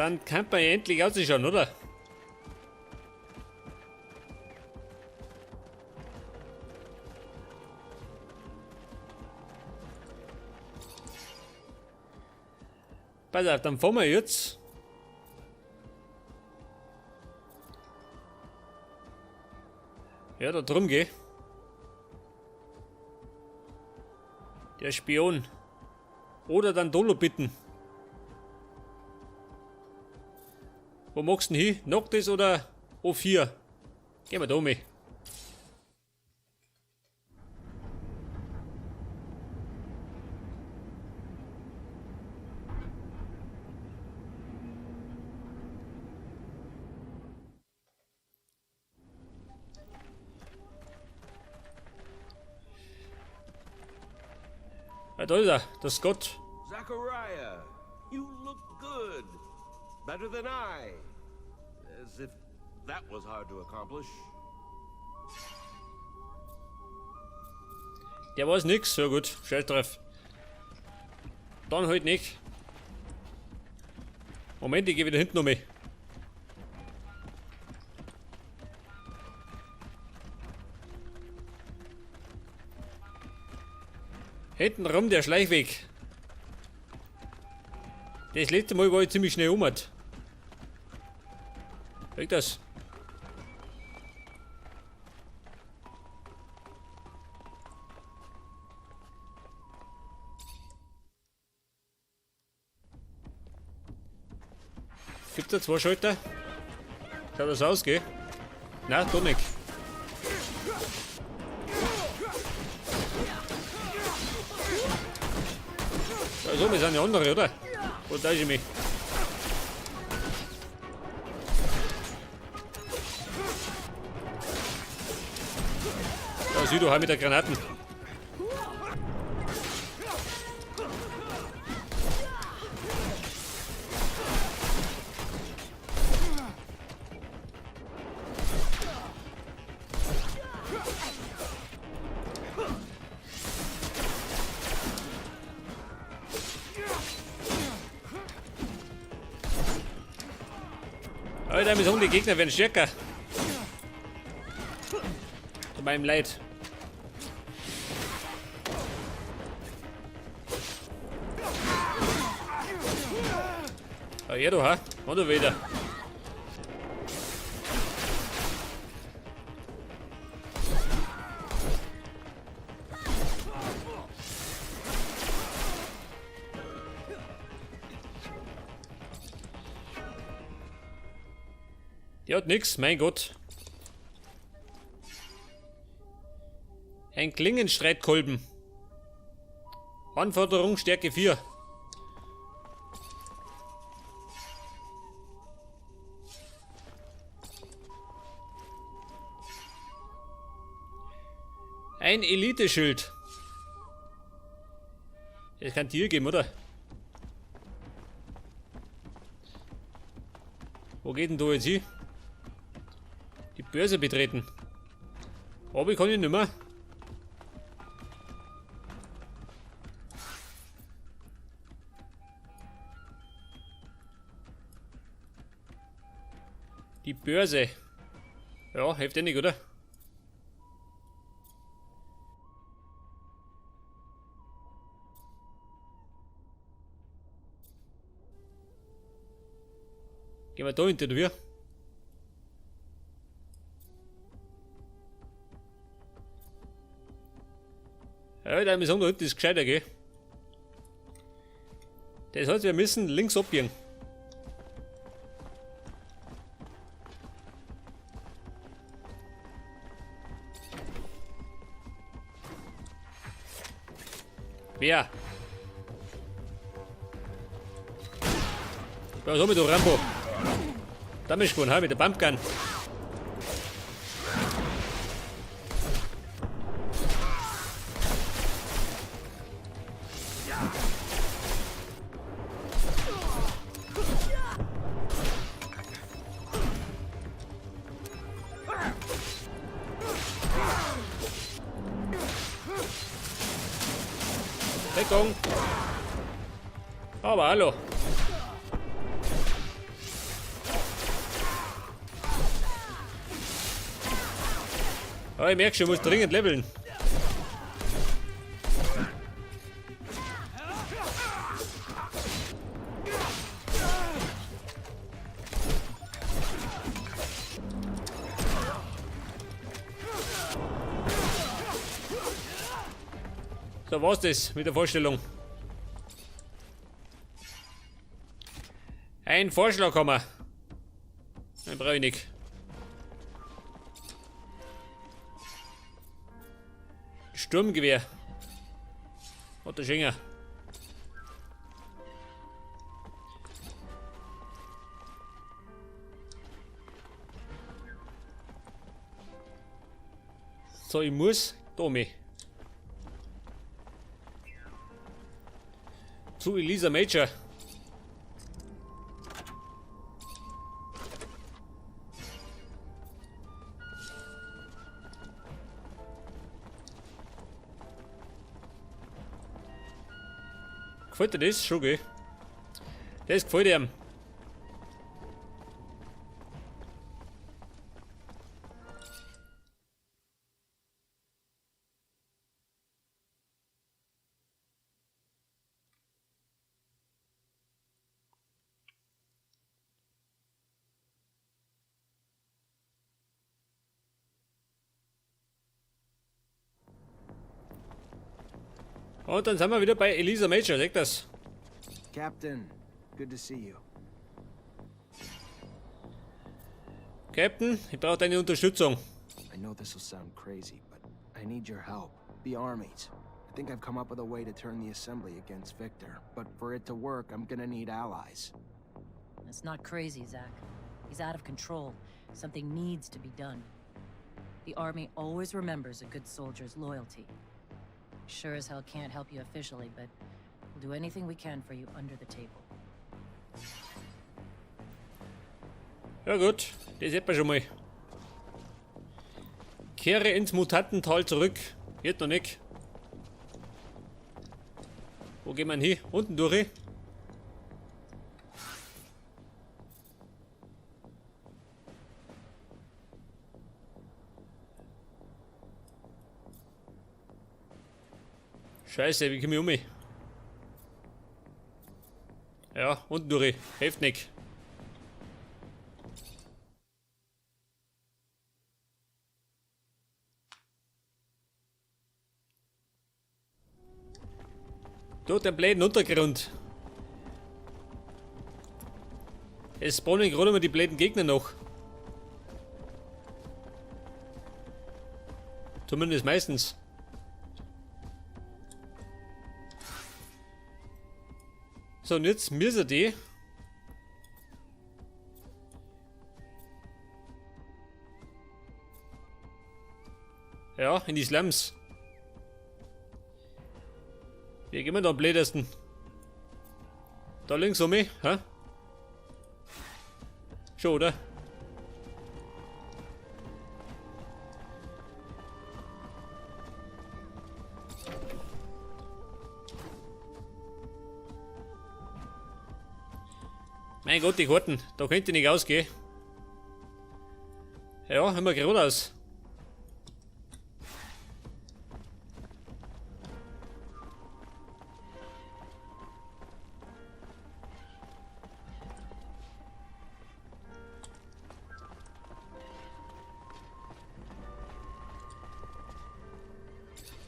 Dann kann man ja endlich ausschauen, oder? Pass auf, dann fahren wir jetzt. Ja, da drum geh. Der Spion. Oder dann Dolo bitten. Wo magst du denn hin? Noctis oder O4? Gehen wir da um. Ja, da ist er, der Scott. Zachariah, you look good. Better than I. As if that was hard to accomplish. Der weiß nix, ja gut, scheiß drauf. Dann halt nicht. Moment, ich geh wieder hinten um mich. Hinten rum der Schleichweg. Das letzte Mal war ich ziemlich schnell um. Krieg das? Gibt's da zwei Schalter? Schaut das aus, gell? Na, doch nicht. Da so, wir sind ja andere, oder? Wo da ich mich? Da sieh du, mit der Granaten. Alter, wir sagen, die Gegner werden stärker. Zu meinem Leid. Ah, ja, du, ha? Und du wieder. Der hat nix, mein Gott. Ein Klingenstreitkolben. Anforderung Stärke 4. Ein Elite-Schild. Das kann Tier geben, oder? Wo geht denn da jetzt hin? Die Börse betreten. Aber ich kann ich nicht mehr. Die Börse. Ja, hilft eh nicht, oder? Gehen wir da hinter dir. Ja, da müssen wir hinten ist gescheiter, gell? Das heißt, wir müssen links abbiegen. Wer? Was haben wir da, Rambo? Da bist du mit der Pumpgun. Deckung. Aber hallo. Ja, ich merke schon, ich muss dringend leveln. So war's das mit der Vorstellung. Ein Vorschlag haben wir. Den brauche ich nicht. Sturmgewehr. Hat der Schenker. So, ich muss da mit. Zu Elisa Major. Gefällt dir das? Schon, gell? Das gefällt ihm. Und dann sind wir wieder bei Elisa Major, seht das? Captain, good to see you. Captain, ich brauche deine Unterstützung. I know this will sound crazy, but I need your help. The armies. I think I've come up with a way to turn the assembly against Victor, but for it to work, I'm gonna need allies. It's not crazy, Zach. He's out of control. Something needs to be done. The army always remembers a good soldier's loyalty. Sure as hell can't help you officially, but we'll do anything we can for you under the table. Ja gut, das hätten wir schon mal. Kehre ins Mutantental zurück. Geht noch nicht. Wo gehen wir denn hin? Unten durch. Scheiße, wie komme ich um mich? Ja, unten durch. Hilft nicht. Durch den blöden Untergrund. Es spawnen gerade immer die blöden Gegner noch. Zumindest meistens. So, und jetzt müssen die. Ja, in die Slums. Wie gehen wir da am blödesten? Da links um mich, hä? Schon, oder? Mein Gott, die Karten, da könnte ich nicht ausgehen. Ja, immer geradeaus.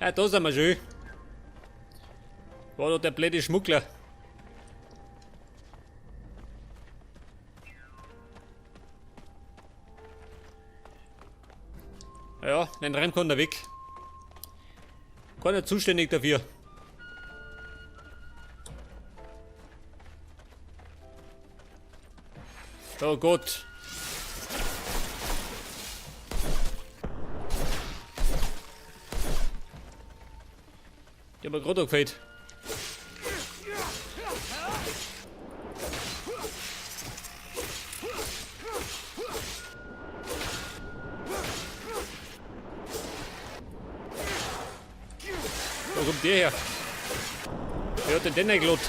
Ja, da sind wir schon. War doch der blöde Schmuggler. Ja, den Reim kann der weg. Keiner zuständig dafür. Oh Gott. Die haben mir gerade gefällt. Wo kommt der her? Wer hat denn den eingeladen?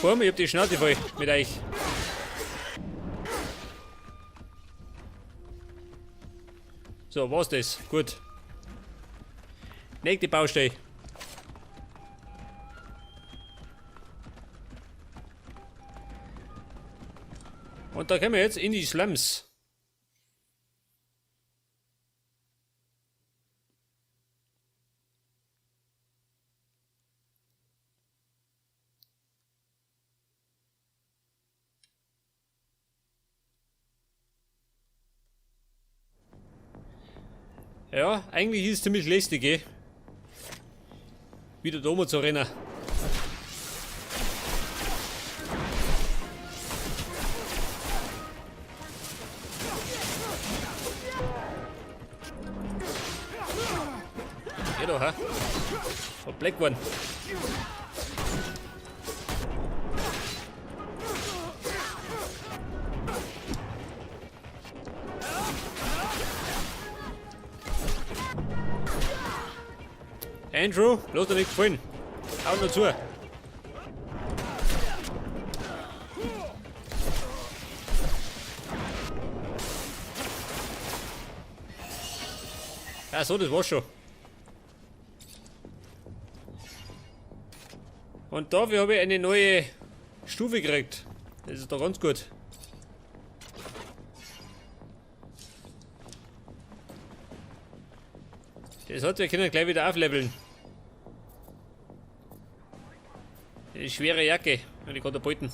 Vor mir, ich hab die Schnauze voll mit euch. So, war's das. Gut. Nächste Baustelle. Und da kommen wir jetzt in die Slums. Ja, eigentlich ist es ziemlich lästig, eh? Wieder da oben zu rennen. Geh doch, hä? Oh, Black One. Andrew, lass dir nicht gefallen. Hau nur zu. Ja, so, das war's schon. Und dafür habe ich eine neue Stufe gekriegt. Das ist doch ganz gut. Das hat wir können gleich wieder aufleveln. Die schwere Jacke. Und die Katapulten.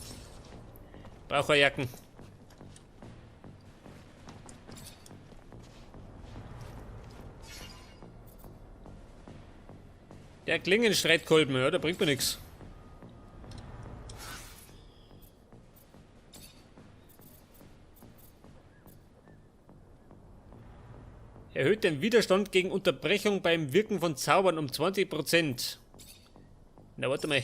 Braucherjacken. Der Klingenstreitkolben, ja, der bringt mir nichts. Erhöht den Widerstand gegen Unterbrechung beim Wirken von Zaubern um 20%. Na, warte mal.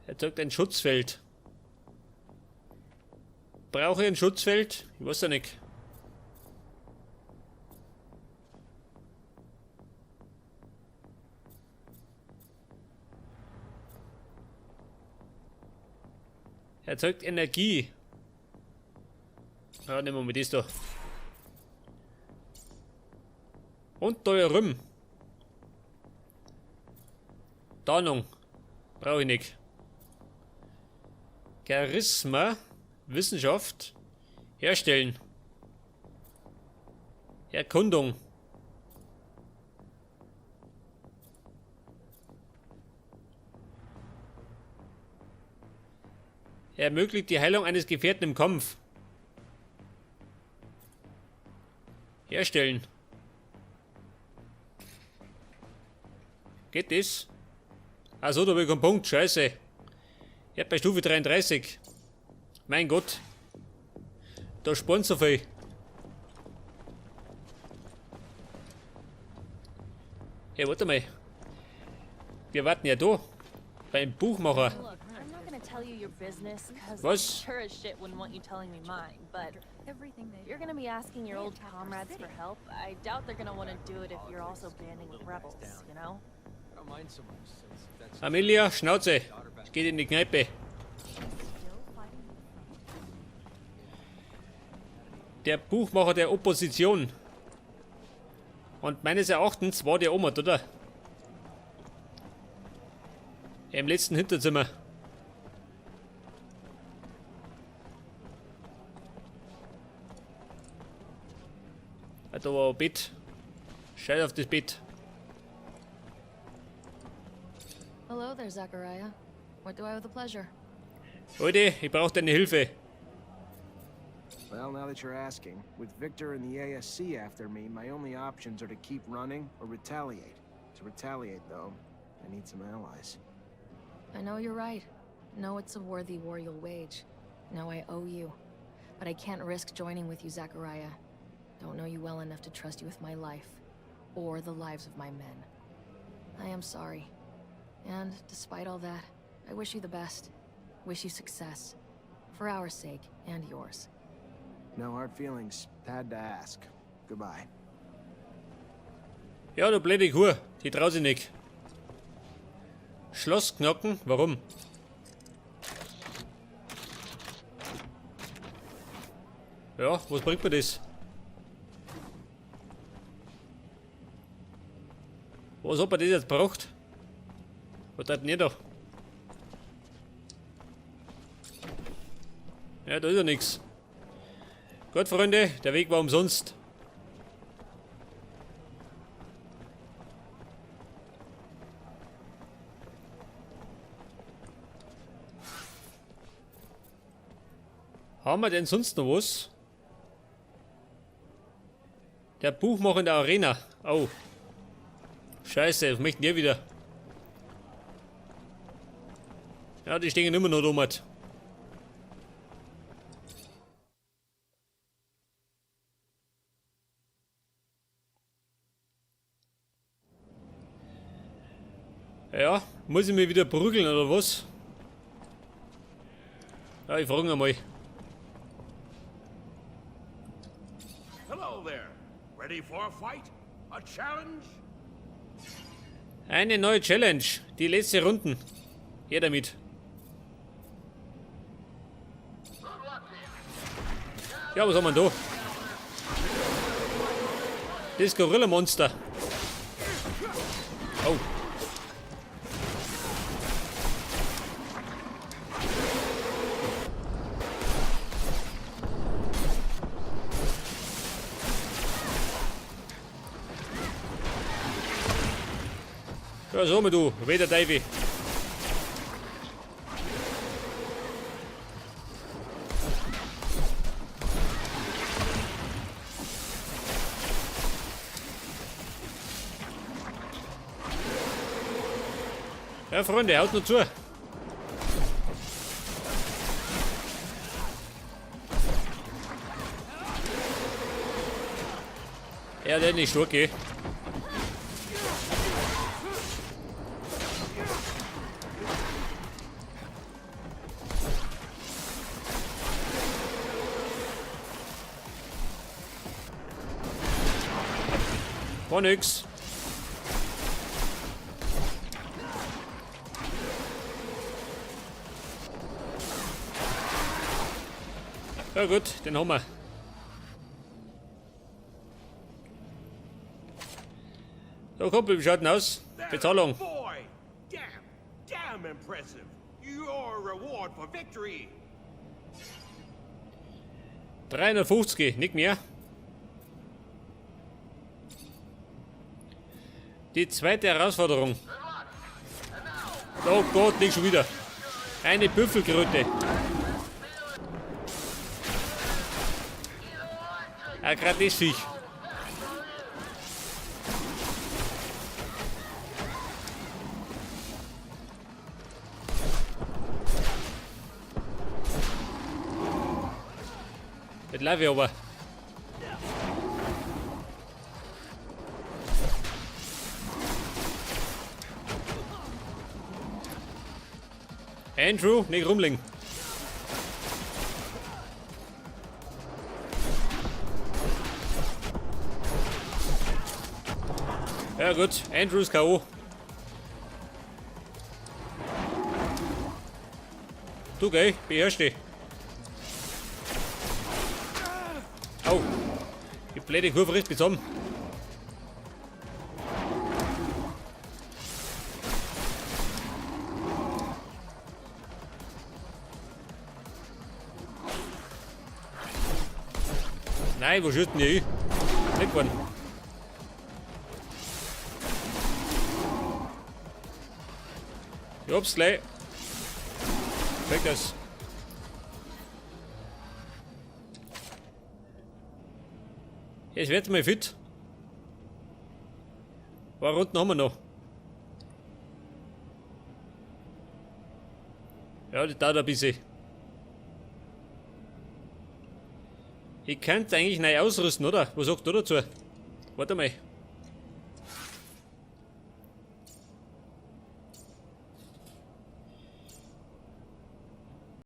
Erzeugt ein Schutzfeld. Brauche ich ein Schutzfeld? Ich weiß ja nicht. Erzeugt Energie. Ja, nehmen wir mal das da. Und teuer Rüm. Tarnung. Brauche ich nicht. Charisma. Wissenschaft. Herstellen. Erkundung. Ermöglicht die Heilung eines Gefährten im Kampf. Herstellen. Geht das? Achso, da hab ich keinen Punkt. Scheiße. Ich hab bei Stufe 33. Mein Gott. Da spawnt so viel. Hey, warte mal. Wir warten ja da. Beim Buchmacher. Look, I'm not gonna tell you your business, 'cause Was? I sure as shit wouldn't want you telling me mine, but Everything they you're gonna be asking your They old attacked our comrades for city. help. I doubt they're gonna wanna do it if you're also banding with rebels, you know? I don't mind so much since that's Amelia, Schnauze. Es geht in die Kneipe. Still fighting the front. Der Buchmacher der Opposition. Und meines Erachtens war der Oma, oder? Im letzten Hinterzimmer. Ah, da war ein Bett. Scheiß auf das Bett. Hello there, Zachariah. What do I owe the pleasure? Leute, ich brauche deine Hilfe. Well, now that you're asking, with Victor and the ASC after me, my only options are to keep running or retaliate. To retaliate, though, I need some allies. I know you're right. Know it's a worthy war you'll wage. Know I owe you. But I can't risk joining with you, Zachariah. Don't know you well enough to trust you with my life. Or the lives of my men. I am sorry. And, despite all that, I wish you the best. Wish you success. For our sake, and yours. No hard feelings. Had to ask. Goodbye. Ja, du blöde Kuh. Die traut sich nicht. Schloss knacken? Warum? Ja, was bringt mir das? Was hat man das jetzt braucht? Was treibt denn ihr da? Ja, da ist ja nichts. Gut, Freunde, der Weg war umsonst. Haben wir denn sonst noch was? Der Buchmacher in der Arena. Oh. Scheiße, was möchten die wieder? Ja, die stehen immer noch da. Mat. Ja, muss ich mich wieder prügeln oder was? Ja, ich frage einmal. Hello there. Ready for a fight? A challenge? Eine neue Challenge. Die letzte Runden. Her damit. Ja, was haben wir denn da? Das Gorilla-Monster. Oh. Ja, so mal du, weder Davy. Ja, Freunde, haut nur zu. Ja, der ist nicht okay. War nix. Ja gut, den haben wir. So, Kumpel, wie schaut denn aus? There, Bezahlung. Boy! Damn! Damn impressive! Your reward for victory! 350, nicht mehr. Die zweite Herausforderung. Oh Gott, nicht schon wieder. Eine Büffelkröte. Ah, grad das Viech. Das lauf ich aber. Andrew, nicht rumliegen. Ja gut, Andrew ist K.O. Du, gell, beherrsch dich. Au. Die blöde Kurve riss mich zusammen. Nein, wo schießt denn die hin? Nicht geworden. Ich hab's gleich. Weg das. Jetzt wird's mal fit. Ein paar Runden haben wir noch. Ja, das dauert ein bisschen. Ich könnte eigentlich neu ausrüsten, oder? Was sagt du dazu? Warte mal.